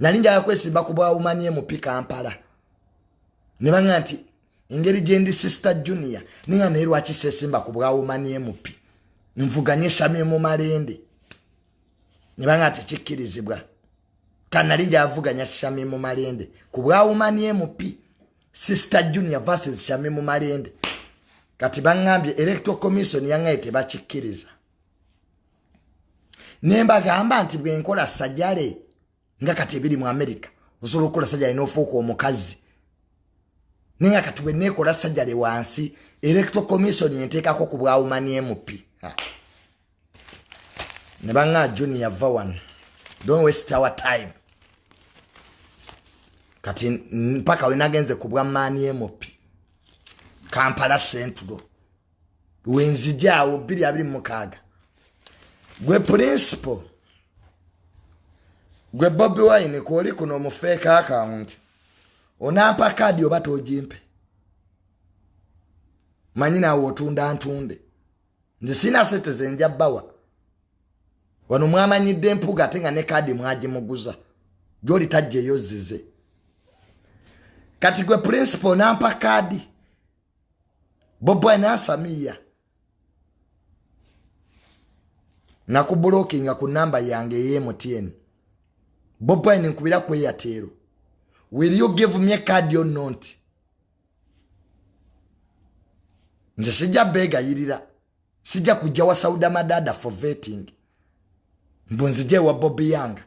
Nali njagala kwesimba ku bwawumani MP Kampala, ne baŋŋamba nti engeri gye ndi Sister Junior, ninga naye lwaki seesimba ku bwawumani MP nvuganye Shamim Malende? Ne baŋŋamba tekikkirizibwa. Ka nali njavuganya Shamim Malende ku bwawumani MP, Sister Junior versus Shamim Malende. Kati baŋŋambye Electoral Commission yaŋŋaye tebakikkiriza. Ne mbagamba nti bwe nkola sajale nga kati ebiri mu America, osobola okukola sajale n'ofuuka omukazi, naye nga kati bwe neekola sajale wansi, Electoral Commission enteekako ku bwawumani MP. Ne baŋŋaa, "Junior, va wano, don't waste our time." Kati mpaka we nagenze ku bwa man MP Kampala Central, wenzijaawo 2026. Gwe principal, gwe Bobi Wine, kwoli kuno omufeeka account, onampa kaadi oba togimpe? Manyi naawe otunda ntunde. Nze sina sente zenja bbawa wano. Mwamanyidde empuga, ate nga ne kaadi mwagimuguza gyoli tajja zize. Kati gwe principal, onampa kaadi? Bobi Wine asamiya nakublockinga ku namba yange ey'MTN. Bobi Wine, nkubira ku Airtel. Will you give me a card or not? Nze sijja beegayirira, sijja kujja wa Sauda Madada for vetting mbu nzije wa Bobi Yanga.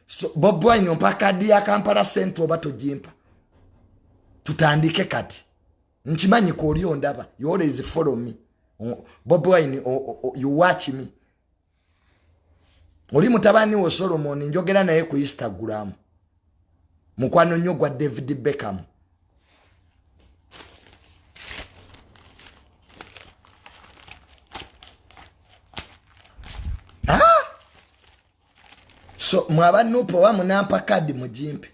So, Bobi Wine, ompa kaadi ya Kampala Central oba togimpa? Tutandike kati. Nkimanyi kwoli ondaba, you always follow me. Bobi Wine, you watch me. Oli mutabani wo Solomon njogera naye ku Instagram, mukwano nnyo gwa David Beckham. Ah! So mwaba NUP, oba munampa kadi mugimpe.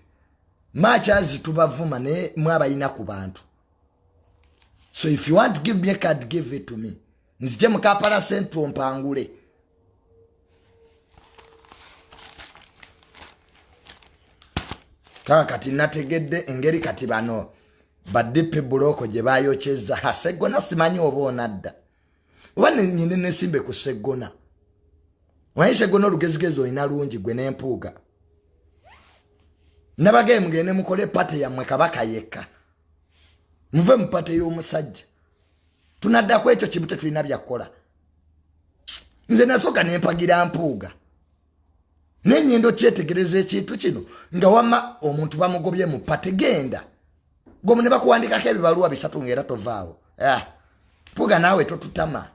Makyazi tubavuma, naye mwabayina ku bantu. So if you want to give me a card, give it to me, nzije mu Kampala Central mpangule. Kaka kati nategedde engeri kati bano ba DP Bloc gye bayokyeza Seggona. Simanyi oba onadda oba nyine nesimbe ku Seggona. Omanyi Seggona, olugezigezi olina lungi gwe n'empuuga. Nabagaye mugende mukole party yammwe, Kabaka yekka. Muve mu party y'omusajja. Tunaddaku ekyo kimu, tetulina byakukola. Nze nasooka nempagira Mpuuga, nenyendo kyetegereza ekintu kino nga wamma omuntu bamugobye mu party, genda gomu ne bakuwandikako ebibaluwa bisatu ngaera tovaawo. Ah, Mpuuga naawe totutama.